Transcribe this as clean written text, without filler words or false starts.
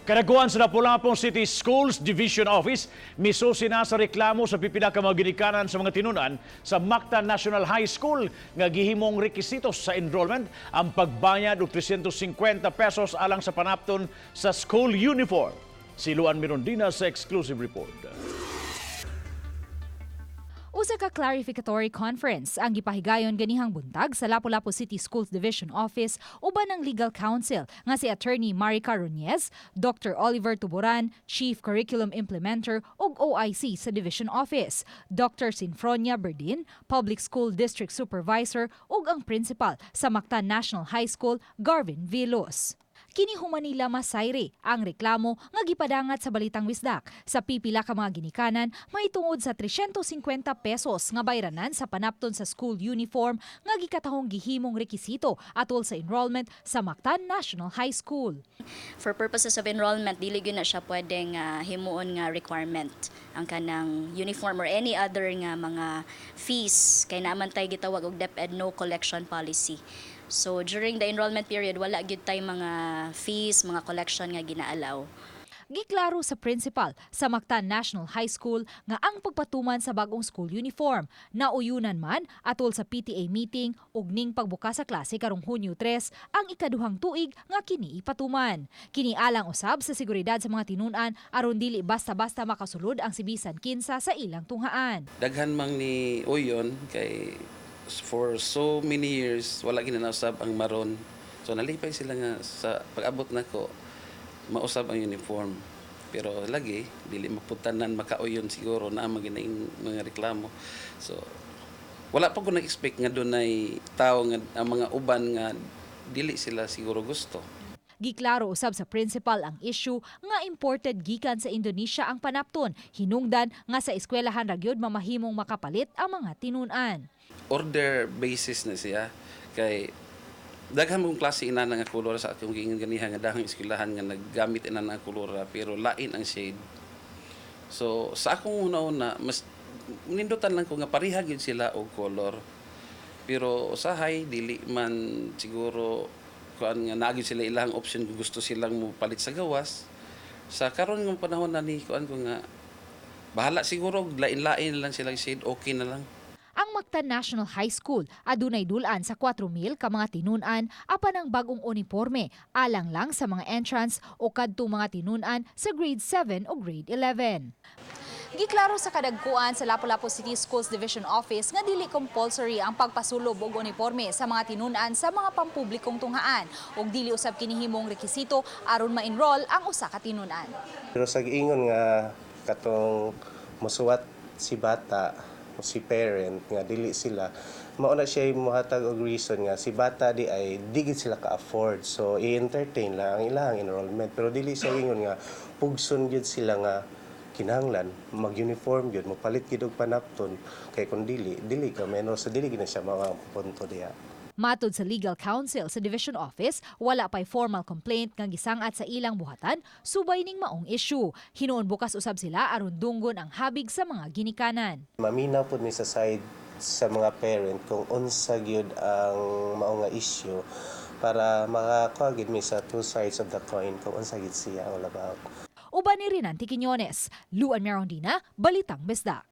Kadakuan sa Lapu-Lapu City Schools Division Office, misusi na sa reklamo sa pipila ka mga ginikanan sa mga tinunan sa Mactan National High School nga gihimong rekisitos sa enrollment ang pagbayad og 350 pesos alang sa panapton sa school uniform. Si Luan Mirondina sa exclusive report. Usa ka clarificatory conference ang gipahigayon ganihang buntag sa Lapu-Lapu City Schools Division Office uban ang legal counsel nga si Attorney Marica Roniez, Dr. Oliver Tuboran, Chief Curriculum Implementer ug OIC sa Division Office, Dr. Sinfronia Berdin, Public School District Supervisor, ug ang principal sa Mactan National High School, Garvin Vilos. Kini human nila masayri ang reklamo nga gipadangat sa Balitang Bisdak sa pipila ka mga ginikanan mahitungod sa 350 pesos nga bayranan sa panapton sa school uniform nga gikatahong gihimong rekisito atol sa enrollment sa Mactan National High School. For purposes of enrollment, dili gyud na siya pwedeng himuon nga requirement ang kanang uniform or any other nga mga fees kay naa man tay gitawag og DepEd no collection policy. So during the enrollment period, wala gyud tay mga fees, mga collection nga gina-allow. Giklaro sa principal sa Mactan National High School nga ang pagpatuman sa bagong school uniform nauyunan man atol sa PTA meeting ug ning pagbukas sa klase karong Hunyo 3 ang ikaduhang tuig nga kini ipatuman. Kini alang usab sa seguridad sa mga tinunan aron dili basta-basta makasulod ang si bisan kinsa sa ilang tunghaan. Daghan mang ni uyon kay for so many years wala ginausab ang maroon. So nalipay sila nga sa pag-abot nako mausab ang uniform. Pero lagi dili man pud tanan makauyon, siguro na ang mga reklamo. So wala pa ko nag-expect nga dunay tao nga ang mga uban nga dili sila siguro gusto. Giklaro usab sa principal ang issue nga imported gikan sa Indonesia ang panapton, hinungdan nga sa eskwelahan ra gyud mamahimong makapalit ang mga tinun-an. Order basis na siya kay daghan mong klase inana nga kolor. Sa akong giingon ganiha nga daghang eskwelahan nga naggamit inana nga kolor pero lain ang shade. So sa akong una-una, mas nindutan lang ko nga pareha gyud sila og color, pero usahay dili man siguro kuan nga naa gyud sila ilang option kung gusto silang mo palit sa gawas. Sa karon nga panahon na ni kuan ko nga bahala siguro lain-lain lang silang shade, okay na lang. Ang Mactan National High School adunay dul-an sa 4,000 ka mga tinun-an, apan ang bagong uniforme alang lang sa mga entrance o kadtong mga tinun-an sa grade 7 o grade 11. Giklaro sa kadagkuan sa Lapu-Lapu City Schools Division Office nga dili compulsory ang pagpasulob og uniforme sa mga tinun-an sa mga pampublikong tunghaan ug dili usab kini himong rekisito aron ma-enroll ang usa ka tinun-an. Pero sa giingon nga katong musuwat si bata o si parent nga dili sila mao na siya mohatag og reason nga si bata di ay di gid sila ka-afford, so i-entertain lang ang ilang enrollment, pero dili siya ingon nga pugson gyud sila nga kinahanglan mag-uniform gyud, mopalit gyud og panapton kay kun dili, dili ka menor, sa dili gid na siya mao ang punto diha. Matod sa Legal Counsel sa Division Office, wala pa'y formal complaint nga gisangat sa ilang buhatan subay ning maong issue. Hinuon bukas usab sila aron dunggon ang habig sa mga ginikanan. Maminaw pud mi sa side sa mga parent kung unsa gyud ang mao nga issue para makakuha gyud mi sa two sides of the coin kung unsa gyud siya all about. Uban ni Rinanti Quiñones, Luan Merondina, Balitang Bisdak.